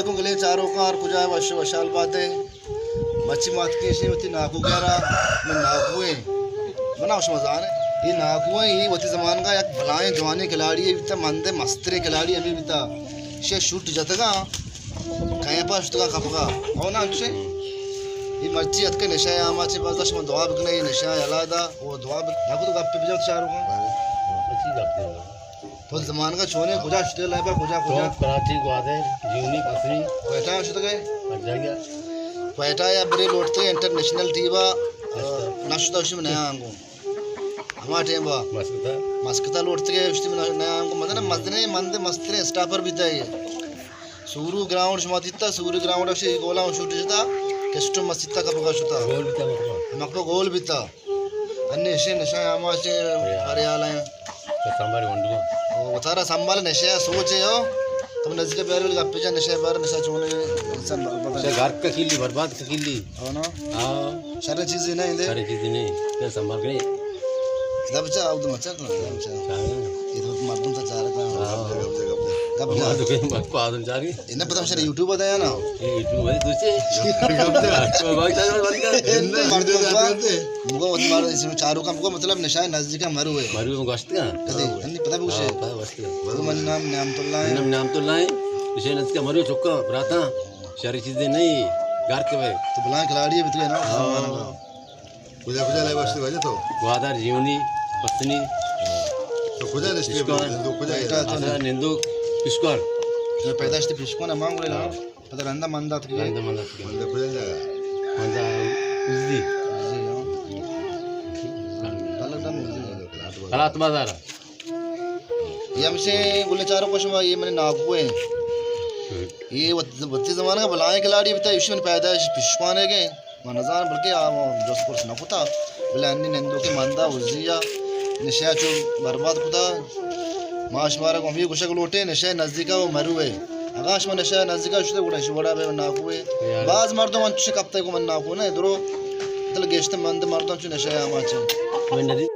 گلیں چاروکاں، ہر کجا ئے وش وشحال بات ئے۔ مرچی ما اتکیں شیں وتی ناکو گیرا، من ناکو ایں۔ منا شما زان ئے، اے ناکو ایں، اے وتی زمانگا یک بلائیں جوانیں کھلاڑی ئے بیتا، مندے مستریں کھلاڑی ہمے بیتا۔ شے شوٹ جتگا، کیمپا شتگا کپگا۔ او نا انچیں؟ اے مرچی اتکے نشہ آماچیں، بس شما دعا بکنے، اے نشہ یلا دا، او دعا بک-، ناکو تو گپے بجا چاروکاں۔ اچھی گپ دے۔ تو زمانگا چونے، کجا شتے لائبا، کجا، کجا؟ چوک، کراچی، گوادر، جیونی، پسنی۔ کوئٹہ شتگے؟ ہر جاگہ۔ کوئٹہ یا برے لوٹتے انٹرنیشنل ٹیما، اچھا۔ نشتا شم نیا آنگو۔ ہما ٹیم با۔ مسکتا۔ مسکتا لوٹتے اشتی نیا آنگو۔ مزن، مزنے مند مسترے اسٹاپر بیتا ہے۔ سورو گراؤنڈ شما دیتا، سورو گراؤنڈ اشی گولا شوٹ جتا، کسٹم مسیتا کپگا شتا۔ گول بیتا مکپا۔ مکپا گول بیتا۔ انی اشیں نشہ آماچیں، پریال ہیں۔ تو سنبھال گونڈو۔ او، وتارا سنبھال نشہ سوچے ہو۔ تم نزدیک بیار گپے جا نشہ بار نشہ چونے انسان برباد ہے۔ نشہ گھر کا کیلی، برباد کا کیلی۔ ہو نا؟ ہاں۔ شر چیزیں نہیں دے۔ شر چیزیں نہیں۔ پھر سنبھال گئے۔ کتاب چا، آؤ تو مچا کرو، کتاب چا۔ چاہے۔ یہ تو مردم تا چارتا۔ ہاں۔ گپ جا۔ مردم کو آدم چاری۔ انہیں پتہ شر یوٹیوب آتا ہے نا؟ اے یوٹیوب ہے تو سے۔ مردم مگو وتی مارا اس چارو کا مگو مطلب نشہ نزدیک مرو ہے۔ مرو گشت کا؟ کدی؟ انہیں پتہ بگوشے۔ ہاں، پتہ بگوشے۔ مگو من نام نعمت اللہ ہے۔ نام نعمت اللہ ہے۔ اسے نزدیک مرو چکا، براتا۔ شر چیزیں نہیں، گھر کے بھائی۔ تو بلائیں کھلاڑی ہے، بتو ہے نا؟ ہاں۔ کجا کجا لائے واسطے واجہ تو؟ گوادر، جیونی، پسنی۔ تو کجا نشتے؟ پشکور۔ نندوک کجا ہے؟ کوئٹہ تو اصلا نندوک پشکور۔ میں پیدائش تے پشکور ہے، مانگ رہے نا۔ ہاں۔ پتہ رندا مندات کے۔ رندا مندات کے۔ مندا کجا جگہ؟ مندا ازدی۔ ازدی، ہاں۔ غلط ہم ازدی۔ کلات بازار۔ یہ ہمشے گلیں چارو کو شما، یہ منی ناکو ہیں۔ یہ وت-، وتی زمانہ کا بلائیں کھلاڑی بیتا، ایشی من پیدائش پشکوانے گئے۔ من نزان بلکہ آ جست پرس نہ کتا، بلے انی نندوکے مندا وزیا نشہ چو برباد کتا۔ ما شمارا گوں ہمے گوشگ لوٹیں، نشہ نزدیکا و مروے۔ اگاں شما نشہ نزدیکا شتے گڑا شی وڑا بے ناکوے۔ یار۔ باز مردم انچش کپتے کو من ناکو نہ درو۔ دل گیشت مند مردم چو نشہ آماچے۔ من ندی،